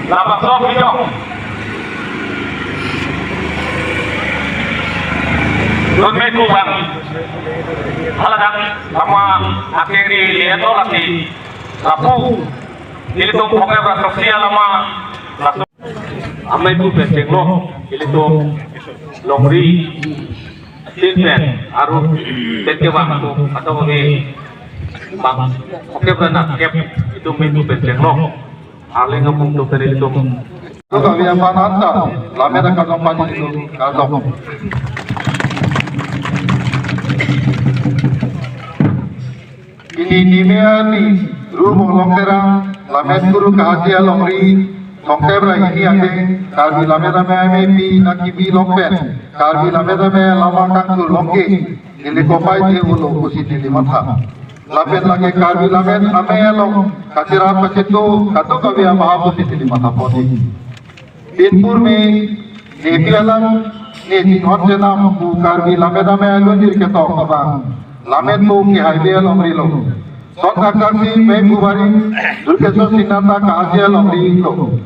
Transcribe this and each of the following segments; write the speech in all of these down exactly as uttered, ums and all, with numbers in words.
Labangso video. Don me ku bang. Hala dak lama akhiri lihat to lagi. Lapu. Nelitum Phongkep ra Throksi alama. Laso amei pu pen chenglo. Nelitum longri tin pen aru pen kevang atum atum kami bang Phongkep ra Nangkep itum amei pu pen chenglo. Arleng apung atum pen itum. Kami yang panas ta, lamera kadong padi itum kadong. Pini nime arni Ru Bonglong Terang, Lammet Kuru Kahasi alongri, Phongkep ra hini ateng, Karbi Lammet Amei amei pi nangkebi longpen, Karbi Lammet Amei alama kangthur longke, neli kopai the ulo pusi neli matha. Lapen lake Karbi Lammet Amei along, kacherap kacheto, kadokave abaha pusi neli matha pon. Pinpur me, nepi alam, ne chinghon chenam pu Karbi Lammet Amei alunjir ketok abang, Lammet pu kehai be alongri lo. Son thakthak si mei pu barim, Dulkeswar Singh Nata Kahasi alongri lo.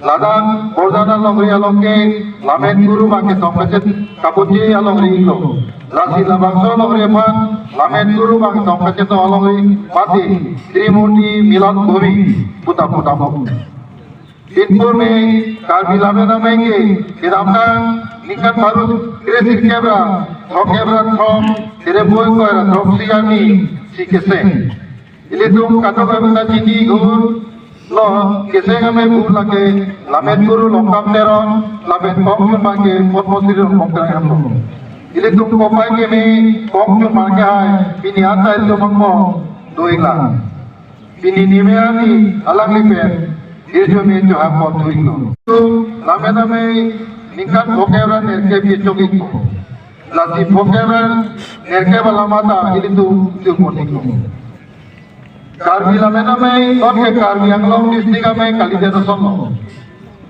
Ladak Borjan alongri along ke, Lammet Kuru bang kesong kachet kabuji alongri lo. Lasi labangso alongri aphan, Lammet Kuru bang kesong kachet alongri, mati, Trimurti Milan Bhumi, puta puta mo. Pinpur me Karbi Lammet Amei ke kedamtang ningkan pharo kresirkep ra throkkep ra throm, Tiremoi koi ra throksi arni si keseng. Ilitum kadokave ta chini gur lo, keseng amei pu lake Lammet Kuru Longkam Teron lapen Kongchun bang ke Potmo Sri Rongkong Terang lo. Ilitum kopai keme Kongchun bang ke hai pini anta ilitum angmo doing lang. Pini nime arni alangli pen irjo me jo hapon tuing lo. Ilitum Lammet Amei ningkan Phongkep ra nerkep kechok ikpo. Lasi Phongkep ra nerkep alama ta ilitum jupon iklo. Karbi Lammet Amei, non ke Karbi Anglong district amei kalidet ason lo.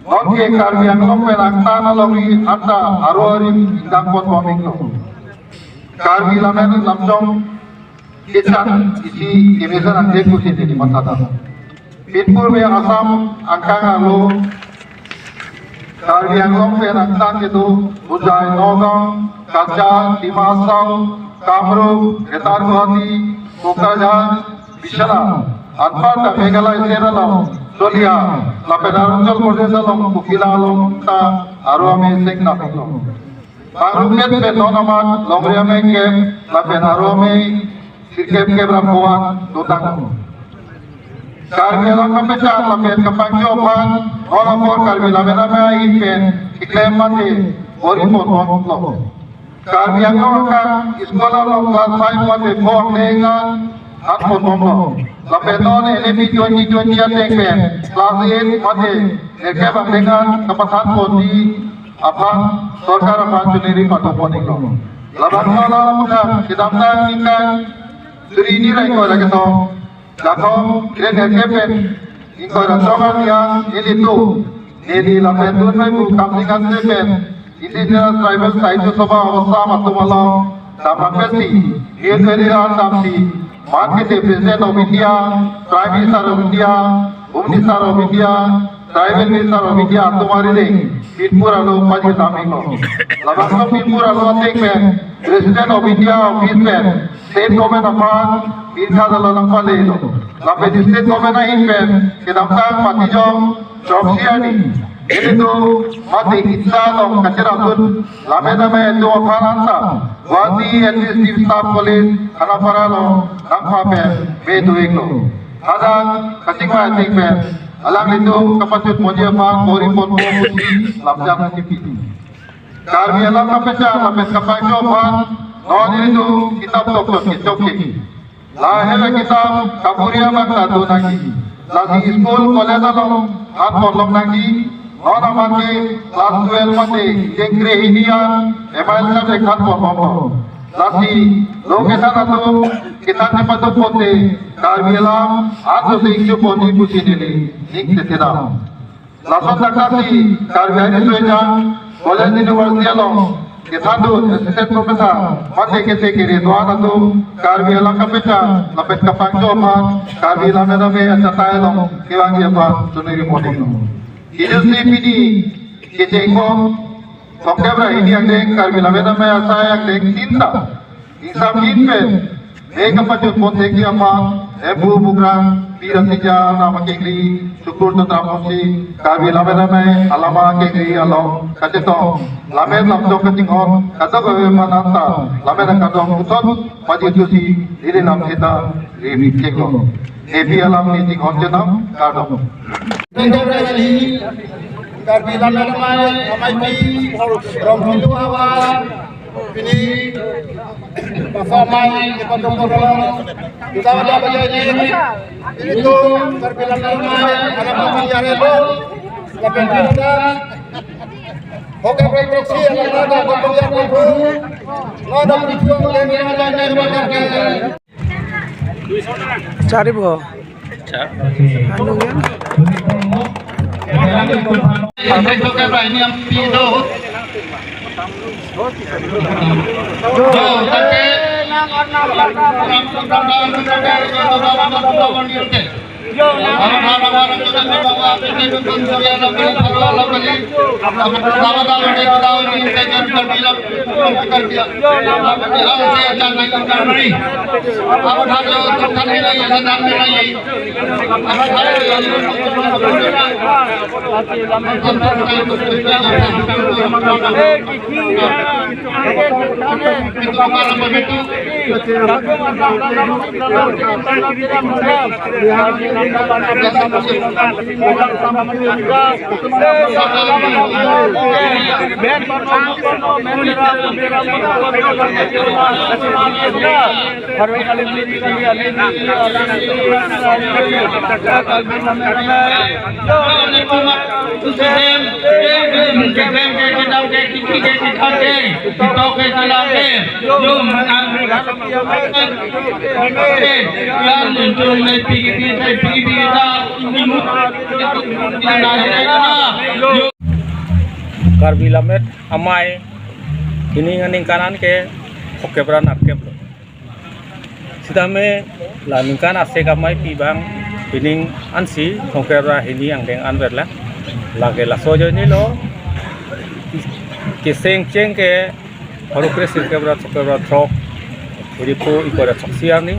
Non ke Karbi Anglong pen angtan alongri anta aro arim ingdang pon bom iklo. Karbi Lammet Lamchong kechan isi kemesan angdeng pusi neli matha ta. Pinpur me Assam angkang arlo Karbi Anglong pen angtan kedo Hojai, Nagaon, Cachar, Dima Hasao, Kamrup, Greater Guwahati, Kokrajhar, Bishara, anparta Meghalaya state along Cholia, lapen Arunachal Pradesh along Kukila along ta aro amei seng nap iklo. Pangrumpet pen non amat longri amei kep lapen aro amei sirkep kep ra pho-an dotang. Karbi alam kapechak lapen kapangcho aphan non apor Karbi Lammet Amei ahin pen keklem mate bor-i pon ponlo. Karbi Anglong akam school along class five mate pho angdeng an than pon bomlo. Lapen non N A P twenty twenty ateng pen class eight mate nerkep angdeng an kapathan ponji aphan sorkar aphan choningri pathok pon iklo. Labangso alam aphuthak kedamtang ningkan suri hini ra ingkoi ra kethom, Jakhong kre nerkep pen ingkoi ra throk arni an nelitum, neli lapen dun mei pu Kamsing Hanse pen Indigenous Tribal Sahitya Sabha Assam atum along damrap pensi, neli ran damsi, man kete President of India, Prime Minister of India, Home Minister of India, Tribal Minister of India atum arideng Pinpur arlo pajir dam iklo. Labangso Pinpur arlo ateng pen President of India office pen State Government aphan birta dalo nangpalelo. Lapen State Government ahin pen kedamtang Matijong Chowkshi arni, ilitum mate Kitsa along kacherapdun Lammet Amei atum aphan anta Guwahati Administrative Staff College Khanapara along nangpha pen me do iklo. Hadak kachingvai ateng pen alanglitum kapachot ponji aphan bor-i ponpo pusi lamjang kipi. Karbi alam kapechak lapen kapangcho aphan non ilitum kitap toktot kechokche. Lahei kitap kaburi abang ta do nangji. Lasi school college along than pon long nangji. Non amat ke class twelve mate kekre hini an M I L subject than pon longlo. Lasi lo kethan atum kethan chepaduk pote Karbi alam an jose ingjo ponji pusi neli ning tethedam. Lason thakthaksi Karbi Anglong College University along Kethan dun, Assistant Professor, mate kese kere do-an atum, Karbi alam kapachan, lapen kapangchom aphan, Karbi Lammet Amei achatai along kevangji aphan choningri pon-iklo. Kejut si pini kechengkong Thomkep ra hini angdeng Karbi Lammet Amei asai angdeng tin ta ingsam hin pen mei kapachun pon thekji aphan, Embru Bukrang, Pi Rasija, Ram Akengri, Sukur Chandra Bongsi, Karbi Lammet Amei alama akengri along kachetong, lammet lamchok kachinghon kadokave aphan anta lammet akardom puthot pajuthusi neli lam seta rip cheklo. Nepi alam neli chinghon chenam, kardom. Tengkok rali, Karbi Lammet Amei, Ameipi, Rongphinlo Havar, pini, bangso amei, depan dong korong, kita ada baca ini, ini tuh, Karbi Lammet Amei, ada apa yang ada lo, lapen kita, oke, proteksi, ada apa yang ada lo, ada video, ada yang ada yang ada. Chari bo. Anu ya. Karbi Lammet Amei hini aningkan an ke thomkep ra nerkep lo. Sitame la ningkan asek ameipi abang pining ansi thomkep ra hini angdeng anverlo. Lake laso ajoine lo. Kechengkong ke pharo kre sirkep ra thomkep ra throk, iri pho ingkoi ra throksi arni.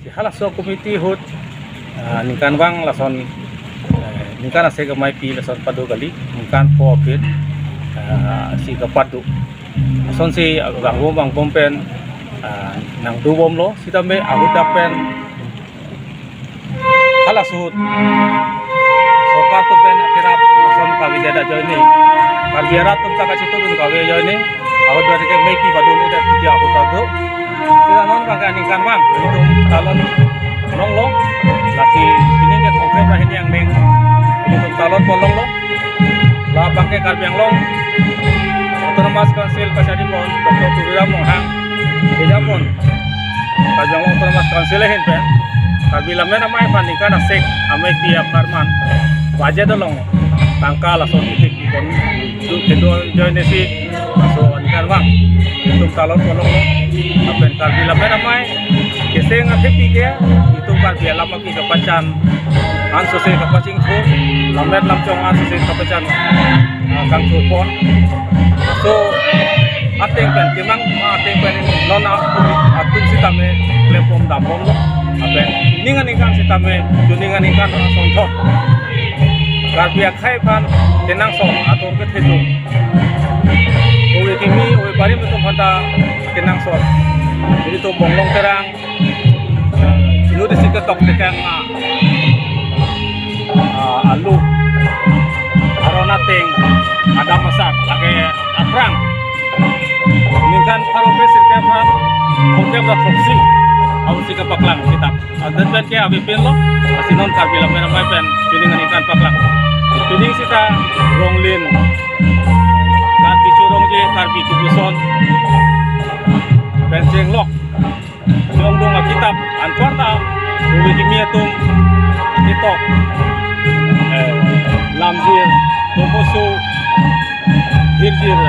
Si halaso committee ahut, ah, ningkan vang lason, eh, ningkan asek ameipi lason pado kali, ningkan pho aphi, ah, si kapado. Lasonsi vangvong vangvong pen, ah, nangdobomlo, sitame ahut dak pen halaso ahut sorkar atum pen akerap lason kavedet ajoine, Karbi arat atum ta kachetongdun kave ajoine, ahut dak ke meipi padun ida tuti ahut adu. Sita non abang ke aningkan vang, itum talon longlo, lasi pining ke thomkep ra hini angdeng itum talon pon longlo. La abang ke Karbi Anglong Autonomous Council kachari pon Doctor Tuliram Ronghang, keja pon Karbi Anglong Autonomous Council ahin pen Karbi Lammet Amei aphan ningkan asek ameipi apharman budget along tangka lason itik ipon du kedo ajoine si laso aningkan vang itum talon pon longlo. Lapen Karbi Lammet Amei kecheng athepi ke itum Karbi alam aphi kapachan ansose kapachingthur, lammet lamchong ansose kapachan, ah, kangthur pon. So ateng pen kemang ma ateng pen non a-, atum sitame klempon dambomlo. Lapen ning aningkan sitame, chuning aningkan asonthot Karbi akhei aphan kenangsot atur kethedung, ove kimi ove barim atum aphan ta kenangsot. Ilitum Bonglong Terang, eh, inut isi ketok tekang, ah, ah, alu, aron ateng, adam asar, lake aphrang. Ningkan pharo kre sirkep ra thomkep ra throksi ahut si kapaklang kitap. Adet pen ke avepinlo, lasi non Karbi Lammet Amei pen chuning aningkan paklang. Pining sita Ronglin, Karbi Chorongje, Karbi Kubuson pen chenglok, chongdung akitap anparta ove kimi atum ketok, eh, lamjir, tomoso, hirjir,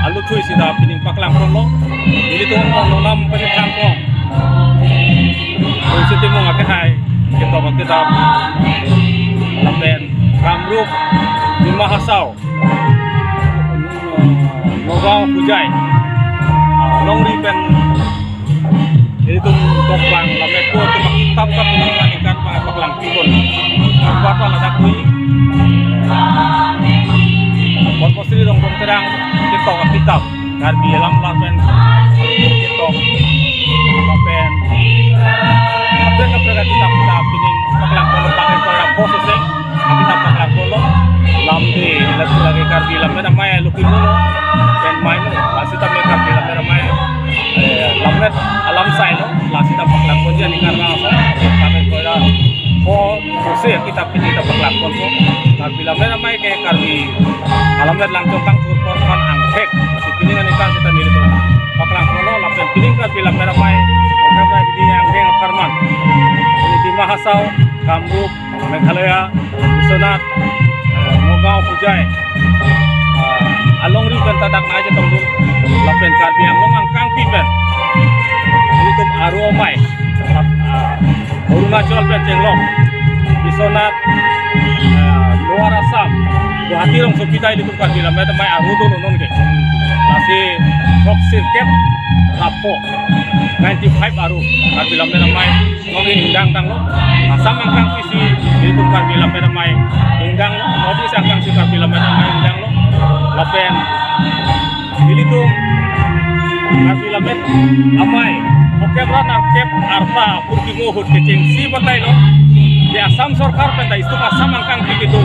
alutthui sita Nonam pajithang kong. Kung si timung akehai, ketok akitap. Lapen Kamrup, Dima Hasao, Nagaon, Hojai, ah, longri pen ilitum tokbang, lapen ko atum akitap ta pining aningkan pang paklangpikon. Anparta ladak dui, Padmasri Rongbong Terang ketok akitap. Karbi alam lapen ketok lapen kaprek kaprek akitap ta pining paklangpon, lapen ko ram kososeng akitap paklangponlo. Lamde lagi lagi Karbi Lammet Amei lukimono pen maimo, lasi tame Karbi Lammet Amei, eh, lammet alam sailo, lasi ta paklangponji aningkan vangso, lapen ko ram ko kose akitap pining ta paklangponpo. Karbi Lammet Amei ke Karbi alammet Langchong kangthurpon aphan angthek. Lasi pining aningkan seta nelitum paklangponlo, lapen pining Karbi Lammet Amei, Karbi hini angdeng apharman, ini Dima Hasao, Kamrup, Meghalaya, Biswanath, eh, Nagaon, Hojai, ah, alongri pen ta dak nai chetongdun, lapen Karbi Anglong angkangpi pen ilitum Aro Amei, ah, Arunachal pen chenglok, Biswanath, ah, Lower Assam, Guwahati rongsopi ta ilitum Karbi Lammet Amei Aro dolo nonke. Lasi throksi kep ra pho, ninety five Aro Karbi Lammet Amei nonke ingdangdanglo. Assam angkangpisi ilitum Karbi Lammet Amei ingdanglo. North East angkangsi Karbi Lammet Amei ingdanglo. Lapen ilitum Karbi Lammet Amei phokep ra nerkep arta purkimo ahut kechengsi batailo. Di Assam sorkar pen ta itum Assam angkangpi kitu,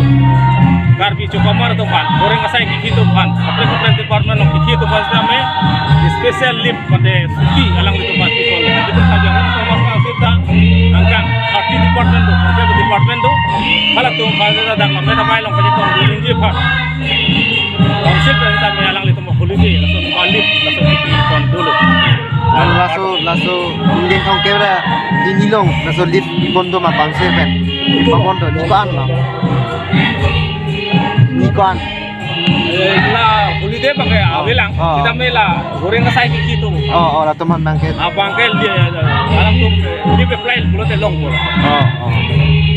Karbi chokamar atum aphan, goreng asai kikhi atum aphan, kaprek kaprek department along kikhi atum aphan sitame special leave mate suti alanglitum aphan pipon. Itum Karbi Anglong Autonomous Council ta angkang thirty department do, thirty department do. Halatum aphan seta dak Lammet Amei along kachetongdun ningje aphan council pen sitame alanglitum holiday, laso leave, laso kipipon dolo. Laso, laso ingdeng thomkep ra hini along laso leave pipon do ma council pen? Pipon do, ni ko-an ma? Ni ko-an? Eh, la holiday abang ke avelang. Oh. Sitame la goreng asai kikhi atum. Oh, oh, latum aphan abang ke. Abang ke dia, alanglitum, eh, leave apply pulote longpo. Oh, oh.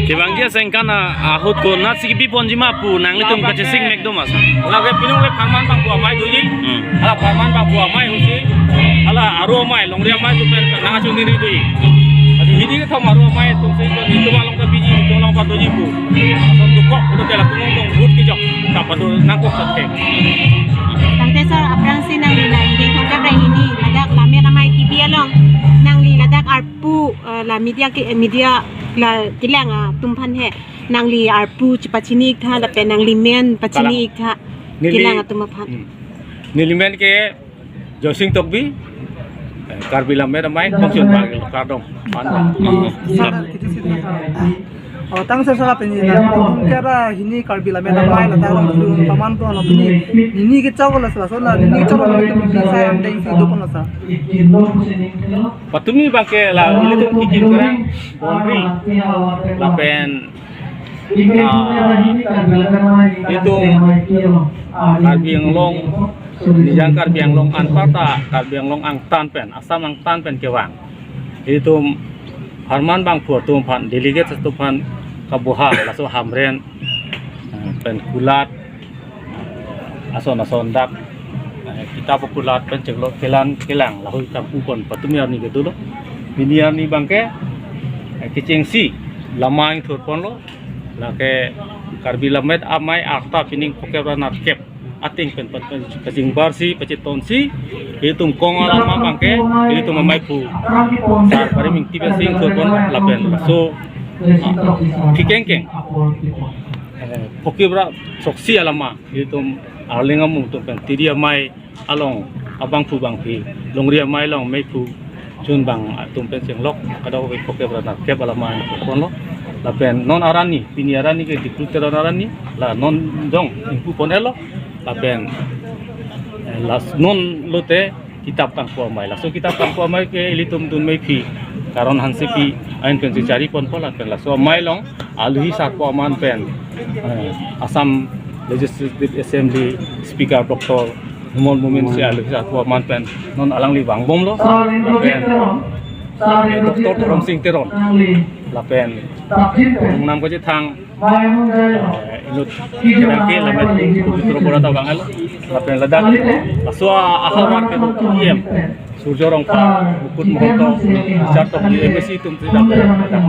Kevangji asengkan ahut konatsi kipiponji ma pu nanglitum kachesik mek do ma sa? Lake pining le pharman bangphu amei doji. Hmm. Hala pharman bangphu amei ahutsi, hala Aro Amei, longri amei atum pen nangkachoniri doji. Lasi hini kethom Aro Amei atumsi itum along ta biji, itum along ta doji pu. Lason dokok pulote latum along vote kejok ta pado nangkok ta thek. Tangte sir, aphrangsi nangli la ingdeng thomkep ra hini ladak Lammet Amei T V along nangli ladak arpu, eh, la media ke, eh, media la kelang atum aphan he nangli arpu chepachini iktha lapen nangli men pachini iktha. Neli, kelang atum aphan. Hmm. Neli men ke Joysing Tokbi, eh, Karbi Lammet Amei Kongchun Bagel kardom. An. Hmm. Sir, kiti si tangka. Oh, tang sir, sir, pini la thomkep ra hini Karbi Lammet Amei ladak along thulun paman pon lo pini. Nini kechok lo sir, sir, la nini kechok lo pini sai angdengsi doponlo sir. Patumi abang ke la ilitum kikim kerang boundary lapen, ah, itum Karbi Anglong, Nijang Karbi Anglong anparta Karbi Anglong angtan pen, Assam angtan pen kevang, itum pharman bangphu atum aphan, delegate atum aphan kabuha, laso Hamren, eh, pen kulat, ason ason dak, eh, kitap kulat pen chenglok kelang kelang lahei kangpupon patumi arni ke dolo. Pini arni abang ke, eh, kechengsi lamang thurponlo. Lake Karbi Lammet Amei arta pining phokep ra nerkep ateng pen pen pen kachingbarsi, pachetonsi, itum kong alama abang ke, itum ameiphu sar Barim Ingti pen si ingthurpon lapen laso, ah, kekengkeng, eh, phokep ra throksi alama itum Arleng amung atum pen Tiri Amei along abangphu bangphi, Longri Amei along meiphu chun bang atum pen chenglok kadokave phokep ra nerkep alama ingthurponlo. Lapen non arni, pini arni ke Dipru Teron arni, la non jong ingpupon-etlo. Lapen, eh, las non lote kitap Tangku Amei. Laso kitap Tangku Amei ke ilitum dun meiphi Karon Hansepi ahin pensi chariponpo, lapen laso amei along alohi sarpo aman pen, eh, Assam Legislative Assembly Speaker Doctor Mon momen si alu sa tua man pen non alangli vangbomlo. Lapen Doctor Toromsing Teron. Lapen Rongnam Kachethang, eh, inut kerang ke lapen Putro Bora ta vanglo. Lapen ladak laso ahavar kedo E M Surjo Rongphar, Mukut Mahanta, Richard Tokbi, M A C atum si lapen ladak